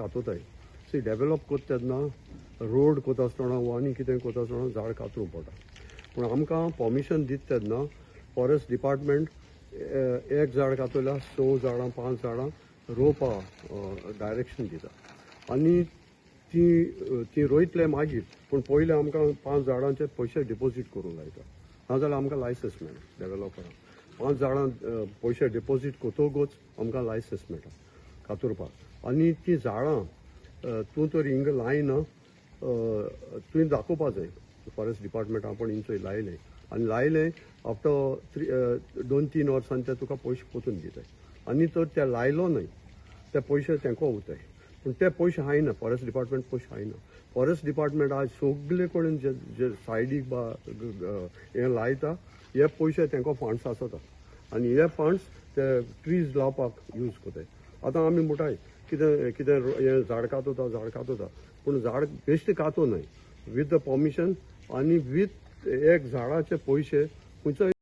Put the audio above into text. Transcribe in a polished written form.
कातोताय. C, develop कोत्ता तेन्ना, road कोता आसतना वो आनी कितें कोता आसतना झाड कातरूंक पडटा. पूण आमकां परमिशन दिता तेन्ना फॉरेस्ट डिपार्टमेंट एक झाड कातरल्यार स झाडां, पांच झाडां रोवपा डायरेक्शन दिता आनी ती ती रोयतले मागीर. पूण पयलें आमकां पांच झाडांचे पयशे डिपोजीट करूंक लायता, नाजाल्यार आमकां लायसन्स मेळना. डेवलॉपरांक पांच झाडां पयशे डिपोजीट करतकूच आमकां लायसन्स मेळटा कातुरपाक. आनी ती झाडां तूं तर हिंगा लायना, तुवें दाखोवपा जाय फॉरेस्ट डिपार्टमेंट आपूण हिंचोय लायलें. आनी लायलें, आफ्टर 3, 2-3 वर्सांनी ते तुका पयशे पोतून दिताय. आनी तर ते लायलो न्हय, ते पयशे तेंको उरताय. पूण ते पयशे हायना, फॉरेस्ट डिपार्टमेंट पयशे हायना. फॉरेस्ट डिपार्टमेंट आज सगले कडेन जे जे सायडीक बा हें लायता, हे पयशे तेंको फंड्स आसता आनी हे फंड्स ते ट्रीज लावपाक यूज करताय. आतां आमी म्हणटाय कितें कितें हें झाड कातोता, झाड कातोता, पूण झाड बेश्टें कातो न्हय, विथ the permission आनी विथ एक झाडाचे पयशे खंयचोय.